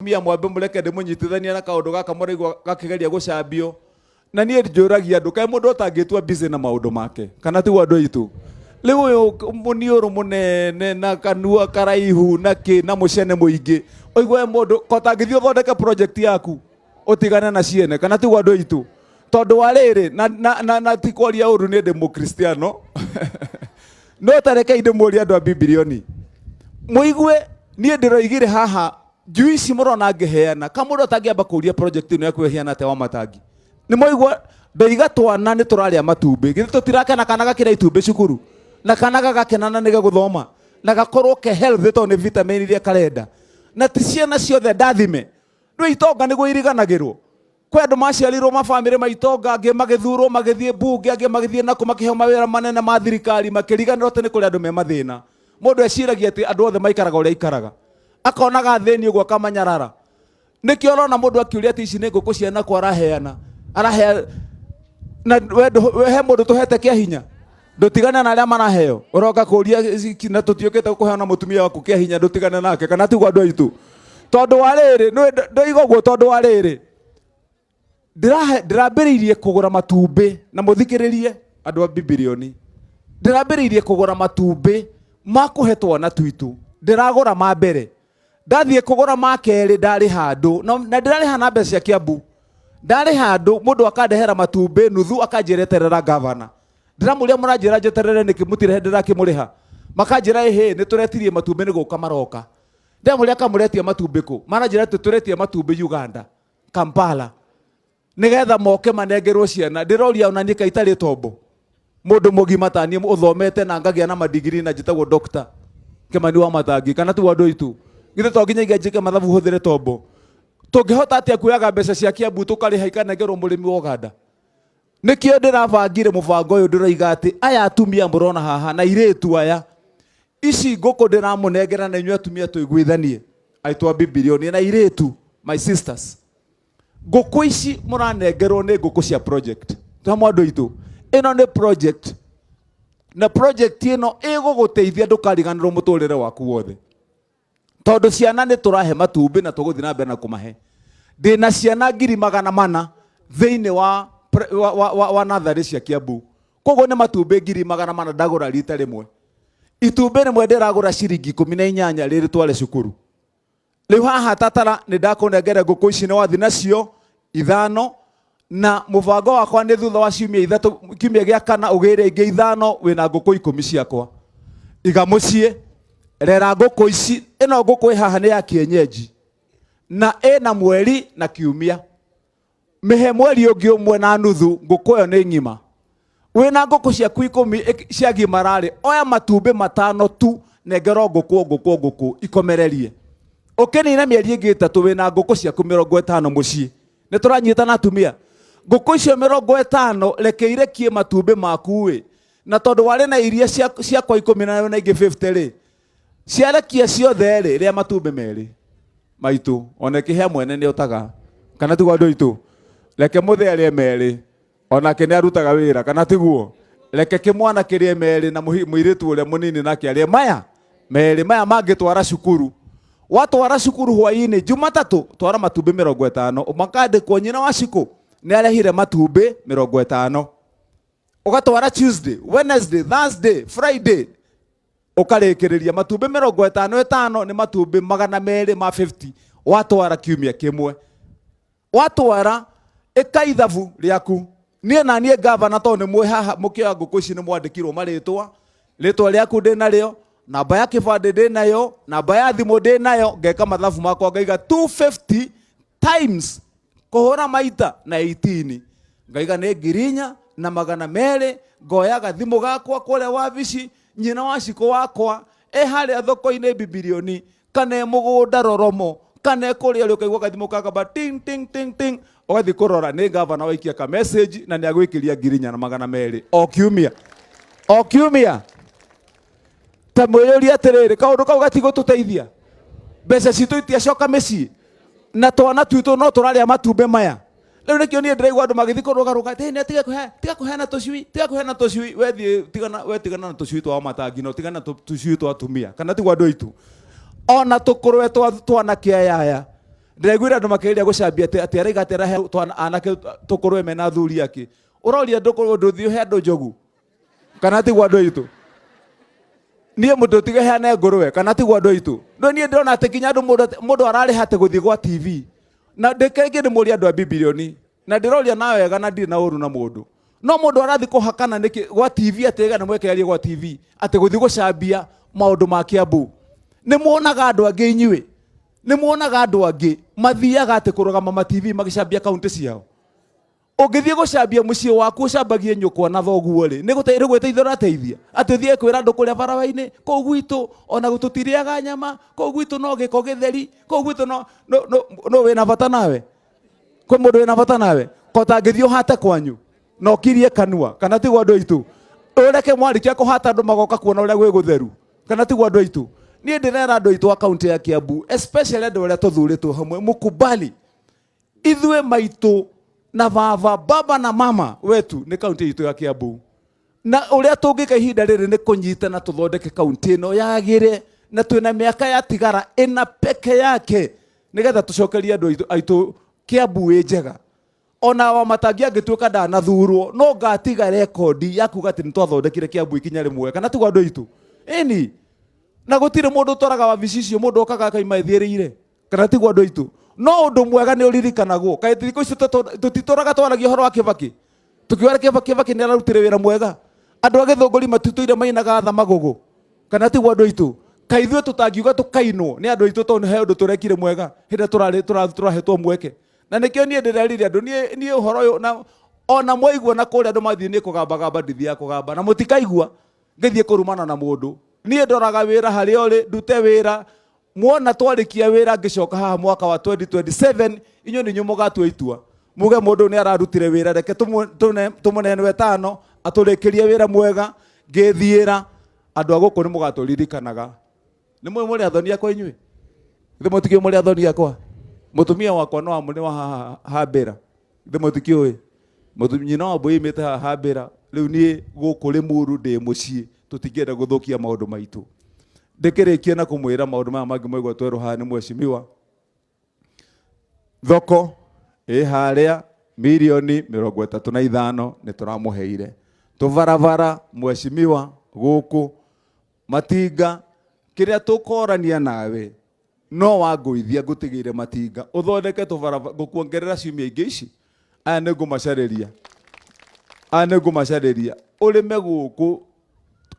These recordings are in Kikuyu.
Atumia mwambe mũreke ndĩmũnyitithanie na kaũndũ gaka mũraigua gakĩgeria gũcambio. Na niĩ njũragia andũ, kaĩ mũndũ atangĩtua busy na maũndũ make, kana tiguo andũ aitũ? Rĩu ũyũ mũniũrũ mũnene na kanua karaihu na kĩ na mũcene mũingĩ, ũigue mũndũ ko ũtangĩthiĩ ũthondeke project yaku ũtigane na ciene, kana tiguo andũ aitũ? Tondũ wa rĩrĩ, na ti kwaria ũru, niĩ ndĩ mũkristiano, no ta rekei ndĩmũrie andũ a Bibilioni mũigue. Niĩ ndĩroigire haha njui ici mũrona ngĩheana, ka mũndũ atangĩamba kũria project ĩno yaku ĩhiana atĩa wa matangi? Nĩ mwaigua ndoiga twana nĩ tũrarĩa matumbĩ, githĩ tũtirakena kana gakĩrĩa itumbĩ cukuru, na kana gagakena na nĩ gegũthoma na gakorwo ke healthy tondũ nĩ vitamin iria karenda? Na ti ciana ciothe ndathime rĩu itonga nĩguo iriganagĩrwo. Kwĩ andũ maciarirwo mabamĩrĩ ma itonga, angĩ magĩthurwo magĩthiĩ mbunge, angĩ magĩthiĩ nakũ makĩheo mawĩra manene ma thirikari, makĩriganĩrwo atĩ nĩ kũrĩ andũ me mathĩna. Mũndũ eciragia atĩ andũ othe maikaraga ũrĩa aikaraga, akonaga athĩni ũguo akamanyarara. Nĩkĩo ũrona mũndũ akiũria atĩ ici nĩ ngũkũ cia nakũ araheana, arahea na we he mũndũ tũhete kĩa hinya, ndũtigane na arĩa maraheo. Ũroka kũria na tũtiũkĩte kũheana mũtumia waku kĩa hinya, ndũtigane nake, kana tiguo andũ aitũ? Tondũ wa rĩrĩ, ndoiga ũguo tondũ wa rĩrĩ, ndĩrambĩrĩirie kũgũra matumbĩ, na mũthikĩrĩrie andũ a Bibilioni, ndĩrambĩrĩirie kũgũra matumbĩ ma kũhe twana twitũ. Ndĩragũra ma mbere, ndathiĩ kũgũra ma kerĩ, ndarĩ handũ na ndĩrarĩha na mbeca cia Kiambu. Ndarĩ handũ mũndũ akandehera matumbĩ nuthu, akanjĩra eterera gavana. Ndĩramũria, mũranjĩra njeterere nĩkĩ? Mũtirehe ndĩrakĩmũrĩha. Makanjĩra, ĩhĩ, nĩ tũretirie matumbĩ, nĩ gũka maroka. Ndĩramũria, kamũretia matumbĩ kũ? Maranjĩra atĩ tũretia matumbĩ Uganda, Kampala, nĩgetha moke manengerwo ciana. Ndĩroria, ona niĩ kaĩ itarĩ tombo? Mũndũ mũgima ta niĩ ũthomete na ngagĩa na madigiri na njĩtagwo Dr. Kĩmani wa Matangi, kana tiguo andũ aitũ? Githĩ to nginya njĩke mathabu hũthĩre tombo? Tũngĩhota atĩa kuoyaga mbeca cia Kiambu tũkarĩha ikanengerwo mũrĩmi wa Uganda? Nĩkĩo ndĩrabangire mũbango ũyũ. Ndĩroiga atĩ aya atumia mũrona haha na irĩtu aya, ici ngũkũ ndĩramũnengera, na inyuĩ atumia tũiguithanie, aitũ a Bibilioni na irĩtu, my sisters, ngũkũ ici mũranengerwo nĩ ngũkũ cia project. Twamwe andũ aitũ, ĩno nĩ project, na project ĩno ĩgũgũteithia ndũkariganĩrwo mũtũrĩre waku wothe, tondũ ciana nĩ tũrahe matumbĩ na tũgũthiĩ na mbere na kũmahe. Ndĩna ciana 400,000 thĩinĩ wa natharĩ cia Kiambu, koguo nĩ matumbĩ 400,000 ndagũra rita rĩmwe. Itumbĩ rĩmwe ndĩragũra ciringi 18 rĩrĩ tware cukuru. Rĩu haha tatara nĩ ndakũnengere ngũkũ ici, nĩ wathi nacio ithano, na mũbango wakwa nĩ thutha wa ciumia 3, kiumia gĩa kana, ũgĩre ingĩ ithano, wĩna ngũkũ 10 ciakwa. Iga mũciĩ, rera ngũkũ ici. Ĩno ngũkũ ĩ haha nĩ ya kienyeji na ĩna mweri na kiumia. Mĩhe mweri ũngĩ ũmwe na nuthu, ngũkũ ĩyo nĩ ng'ima. Wĩna ngũkũ ciaku 10 ciagimara-rĩ, oya matumbĩ 5 tu, nengerwo ngũkũ o ngũkũ o ngũkũ ikomererie. Ũkĩnina mĩeri ĩngĩ 3, wĩna ngũkũ ciaku 50 mũciĩ. Nĩ tũranyitana atumia? Ngũkũ icio 50 reke irekie matumbĩ maku ĩ, na tondũ warĩ na iria ciakwa 10 na ingĩ 50 rĩ, ciarekia ciothe rĩ, rĩa matumbĩ 2 maitũ. Ona ĩkĩhĩa mwene nĩ otaga, kana tiguo andũ aitũ? Reke mũthee arĩe 2, onake nĩ arutaga wĩra, kana tiguo? Reke kĩmwana kĩrĩe 2 na mũirĩtu ũrĩa mũnini nake arĩe maya 2, maya mangĩtwara cukuru. Watwara cukuru hwaĩ-inĩ Jumatatũ, twara matumbĩ 50, makandĩkwo nyina wa Cikũ nĩ arehire matumbĩ 50. Ũgatwara Tuesday, Wednesday, Thursday, Friday, ũkarĩkĩrĩria matumbĩ 50 5 nĩ matumbĩ 200 ma 50. Watwara kiumia kĩmwe, watwara, ĩka ithabu rĩaku. Niĩ na niĩ gavana, tondũ nĩ mwĩ haha mũkĩoya ngũkũ ici, nĩ mwandĩkirwo marĩtwa. Rĩtwa rĩaku ndĩ narĩo, namba ya kĩbandĩ ndĩ nayo, namba ya thimũ ndĩ nayo. Ngeka mathabu makwa, ngaiga 250 times kũhũra maita na 18, ngaiga nĩ 4,200. Ngoya gathimũ gakwa kũrĩa wabici, nyina wa Cikũ wakwa ĩ harĩa thoko-inĩ Bibilioni, kana ĩ mũgũnda Roromo, kana ĩ kũrĩa ũrĩ, ũkaigua gathimũ kagamba ting ting ting ting, ũgathiĩ kũrora nĩ gavana waikia ka message na nĩ agwĩkĩria 4,200 o kiumia o kiumia. Ta mwĩyũrie atĩrĩrĩ, kaũndũ kau gatigũtũteithia? Mbeca citũ itiacoka mĩciĩ na twana twitũ no tũrarĩa matumbĩ maya. Rĩu nĩkĩo niĩ ndĩraigua andũ magĩthiĩ kũrũgarũga atĩ tiga kũhe, tiga kũheana tũcui, tiga kũheana tũcui. Wethiĩ tigana, we tigana na tũcui twa matangi, no tigana na tũcui twa atumia, kana tiguo andũ aitũ? Ona tũkũrwe twa twanake aya aya. Ndĩraiguire andũ makĩgeria gũcambia atĩ araiga atĩ arahe anake tũkũrwe mena athuri ake. Ũroria ndũthiĩ ũhe andũ njogu kana tiguo andũ aitũ? Niĩ mũndũ tiga heane ngũrwe kana tiguo andũ aitũ? No niĩ ndĩrona atĩ nginya andũ mũndũ ararĩha atĩ gũthiĩ gwa TV. Na ndĩkengĩ ndĩmũrie andũ a bibilioni na ndĩroria na wega na ndirĩ na ũru na mũndũ. No mũndũ arathiĩ kũhakana nĩkĩ gwa TV atĩ gana mweke arie gwa TV atĩ gũthiĩ gũcambia maũndũ ma Kiambu. Nĩ muonaga andũ angĩ inyuĩ? Nĩ muonaga andũ angĩ mathiaga atĩ kũrũgama ma TV magĩcambia kaunti ciao? Ũngĩthiĩ gũcambia mũciĩ waku ũcambagie nyũkwa na thoguo rĩ, nĩ gwĩteithia ũrateithia? Atĩ ũthiĩ kwĩra andũ kũrĩa barabara-inĩ, kũu gwitũ ona tũtirĩaga nyama, kũu gwitũ no gĩko gĩtheri, kũu gwitũ no no wĩna bata nawe? Kwĩ mũndũ wĩna bata nawe? Ko tangĩthiĩ ũhate kwanyu na ũkirie kanua kana tiguo andũ aitũ? Ũreke mwarĩkia kũhata andũ magoka kuona ũrĩa gwĩ gũtheru kana tiguo andũ aitũ? Niĩ ndĩrera andũ aitũ a kaunti ya Kiambu, especially andũ arĩa tũthurĩtwo hamwe, mũkubali ithuĩ maitũ na baba, baba na mama wetu nĩ kaunti itũ ya Kiambu. Na ũrĩa tũngĩka ihinda rĩrĩ nĩ kũnyitana tũthondeke kaunti ĩno yagĩre, na twĩna mĩaka ya tigara ĩna peke yake nĩgetha tũcokerie andũ aitũ Kiambu ĩ njega. Ona wa Matangi angĩtuĩka ndanathurwo, no ngatiga rekondi ya kuga atĩ nĩtwathondekire Kiambu ikinya rĩmwe kana tiguo andũ aitũ? Ĩni, na gũtirĩ mũndũ ũtwaraga wabici icio, mũndũ okaga akaima ĩthiĩrĩire kana tiguo andũ aitũ? No ũndũ mwega nĩ ũririkanagwo. Kaĩ thikũ ici tũtitũraga twaragia ũhoro wa Kĩbakĩ, tũkiuga Kĩbakĩ nĩ ararutire wĩra mwega. Andũ a Gĩthũngũri matitũire mainaga tha magũgũ kana tiguo andũ aitũ? Kaĩ ithuĩ tũtangiuga tũkainwo nĩ andũ aitũ tondũ he ũndũ tũrekire mwega hĩndĩ ĩrĩa tũrahetwo mweke? Na nĩkĩo niĩ ndĩrerire andũ, niĩ ũhoro ũyũ na ona mwaigua na kũrĩa andũ mathiĩ niĩ kũgambagamba ndithiaga kũgamba, na mũtikaigua ngĩthiĩ kũrumana na mũndũ. Niĩ ndoraga wĩra harĩa ũrĩ, ndute wĩra. Mwona twarĩkia wĩra ngĩcoka haha mwaka wa 2027, inyuĩ nĩ inyuĩ mũgatua itua muge mũndũ nĩ ararutire wĩra, reke tũmũnenwe tano atũrĩkĩrie wĩra mwega. Ngĩthiĩra andũ a gũkũ nĩ mũgatũririkanaga. Nĩ mũĩ mũrĩ athoni akwa inyuĩ? Githĩ mũtikĩũĩ mũrĩ athoni akwa? Mũtumia wakwa no nĩ wa haha hambĩra. Githĩ mũtikĩũĩ? Nyina wa mbũi imĩte haha hambĩra. Rĩu niĩ gũkũ Rĩmuru ndĩ mũciĩ, tũtingĩenda gũthũkia maũndũ maitũ. Ndĩkĩrĩkie na kũmwĩra maũndũ maya mangĩ mwaigua twerwo haha nĩ mheshimiwa. Thoko ĩ harĩa mirioni 35 nĩ tũramũheire. Tũbarabara mheshimiwa gũkũ matinga, kĩrĩa tũkorania nawe no wangũithia ngũtigĩire matinga ũthondeke tũbarabara, ngũkuongerera ciumia ingĩ ici. Aya nĩ ngũmacarĩria, aya nĩ ngũmacarĩria ũrĩme gũkũ.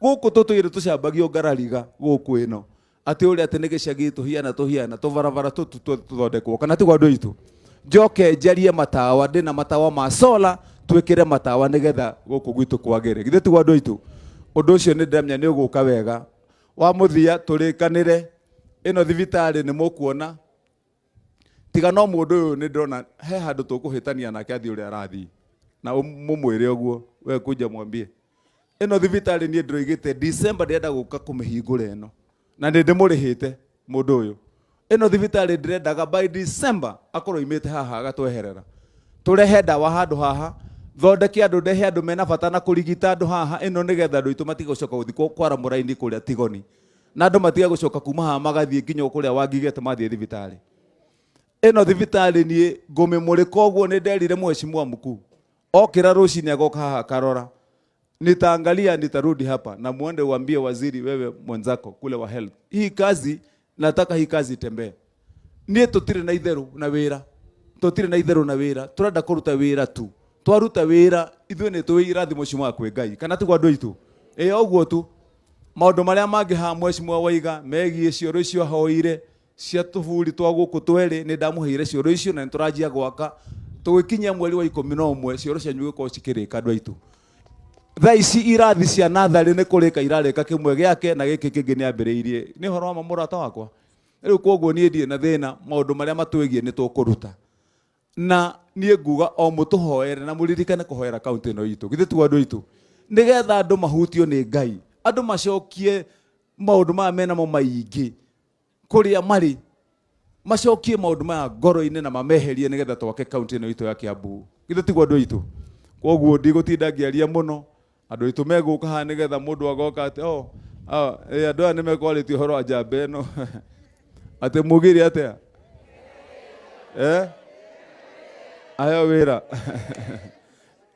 Gũkũ tũtũire tũcambagio ngarariga gũkũ ĩno atĩ ũrĩa atĩ nĩ gĩcagi tũhiana tũhiana tũbarabara tũtũ tũthondekwo kana tiguo andũ aitũ? Njoke njarie matawa, ndĩna matawa ma solar, twĩkĩre matawa nĩgetha gũkũ gwitũ kwagĩre. Githĩ tiguo andũ aitũ? Ũndũ ũcio nĩ ndĩramenya nĩ ũgũka wega. Wa mũthia tũrĩkanĩre ĩno thibitarĩ nĩ mũkuona tiga no mũndũ ũyũ nĩ ndĩrona he handũ tũkũhĩtania nake athiĩ ũrĩa arathiĩ, na mũmwĩre ũguo, we kunja mwambie ĩno thibitarĩ niĩ ndĩroigĩte December ndĩrenda gũka kũmĩhingũra ĩno, na nĩ ndĩmũrĩhĩte mũndũ ũyũ. Ĩno thibitarĩ ndĩrendaga by December akorwo imĩte haha agatweherera, tũrehe ndawa handũ haha, thondeke andũ, ndehe andũ mena bata na kũrigita andũ haha ĩno, nĩgetha andũ aitũ matige gũcoka gũthiĩ kwara mũraini kũrĩa Tigoni, na andũ matige gũcoka kuma haha magathiĩ nginya kũrĩa Wangigete mathiĩ thibitarĩ. Ĩno thibitarĩ niĩ ngũmĩmũrĩka ũguo, nĩ nderire mheshimiwa mkuu okĩra rũcinĩ agoka haha akarora, nitaangalia, nitarudi hapa na muende uambie waziri wewe mwenzako kule wa health, hii kazi nataka hii kazi itembee. Niĩ tũtirĩ na itherũ na wĩra, tũtirĩ na itherũ na wĩra, tũrenda kũruta wĩra tu. Twaruta wĩra ithuĩ nĩ tũĩ irathimo ciumaga kwĩ Ngai kana tiguo andũ aitũ? Ĩ ũguo tu. Maũndũ marĩa mangĩ haha mheshimiwa Waiga megiĩ cioro icio ahoire cia tũburi twa gũkũ twerĩ, nĩ ndamũheire cioro icio na nĩ tũranjia gwaka. Tũgĩkinyia mweri wa 11 cioro cianyu gũkorwo cikĩrĩka andũ aitũ. Thaa ici irathi cia natharĩ nĩ kũrĩka irarĩka kĩmwe gĩake na gĩkĩ kĩngĩ nĩ ambĩrĩirie. Nĩ ũhoro wa ma mũrata wakwa? Rĩu koguo niĩ ndirĩ na thĩna, maũndũ marĩa matwĩgiĩ nĩ tũkũruta. Na niĩ nguga o mũtũhoere na mũririkane kũhoera kaunti ĩno itũ. Githĩ tiguo andũ aitũ? Nĩgetha andũ mahutio nĩ Ngai, andũ macokie maũndũ maya menamo maingĩ kũrĩa marĩ, macokie maũndũ maya ngoro-inĩ na mameherie nĩgetha twake kaunti ĩno itũ ya Kiambu. Githĩ tiguo andũ aitũ? Koguo ndigũtinda ngĩaria mũno, andũ aitũ megũka haha nĩgetha mũndũ agoka atĩ oh, andũ aya nĩ mekwarĩtie ũhoro wa njamba ĩno atĩ mugire atĩa? Eh? Aheo wĩra.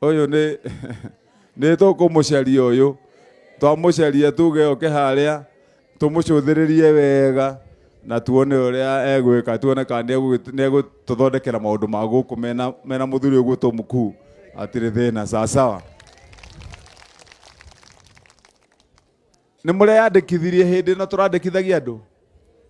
Ũyũ nĩ nĩ tũkũmũcaria ũyũ. Twamũcaria tuge oke harĩa tũmũcũthĩrĩrie wega na tuone ũrĩa egwĩka tuone kana nĩ egũtũthondekera maũndũ ma gũkũ mena mena mũthuri ũgwĩtwo Mkuu. Hatirĩ thĩna sawasawa. Nĩ mũreyandĩkithirie hĩndĩ ĩno tũrandĩkithagia andũ?